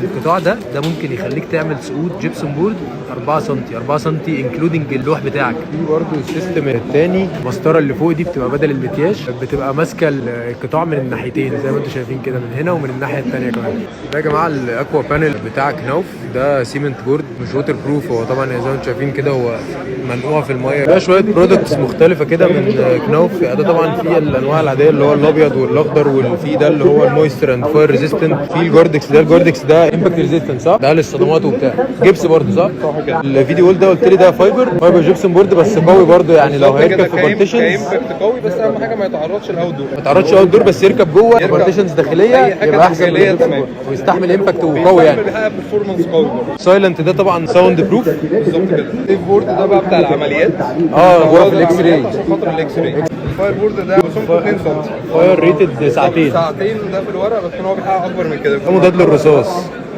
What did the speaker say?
القطاع ده ممكن يخليك تعمل سقوط gypsum board 4 سم، 4 سم including اللوح بتاعك. في برضه ال system الثاني، المسطره اللي فوق دي بتبقى بدل الاتياش، بتبقى ماسكه القطاع من الناحيتين زي ما انتم شايفين كده، من هنا ومن الناحية الثانية كمان. ده يا جماعة ال Aquapanel بتاع Knauf، ده cement board مش waterproof. هو طبعا زي ما انتم شايفين كده هو منقوع في الميه. ده شوية products مختلفة كده من Knauf. ده طبعا في الانواع العادية اللي هو الابيض والاخضر، والفي ده اللي هو ال moisture and fire resistant. في ال Guardex ده، ال Guardex ده impact resistant صح؟ ده للصدمات وبتاع، جبس برضه صح؟ صح كده. ال Vidi Wall ده قلت لي ده fiber gypsum board بس قوي برضه، يعني لو هيركب في partitions. ك impact قوي، بس اهم حاجة ما يتعرضش ل outdoor. ما تعرضش outdoor، بس يركب جوه partitions داخلية أي حاجة يبقى احسن من داخلية الجبس تمام. board. ويستحمل impact وقوي يعني. بيحقق performance قوي برضه. Silent ده طبعا sound proof. بالظبط كده. ال safe board ده بقى بتاع العمليات. اه، غرف ال X-ray. عشان خاطر ال X-ray. ال fire board ده سمكة 2 سم. fire rated ساعتين. ساعتين ده في الورق، بس هو بيحقق اكبر من كده. ده مضاد للرصاص.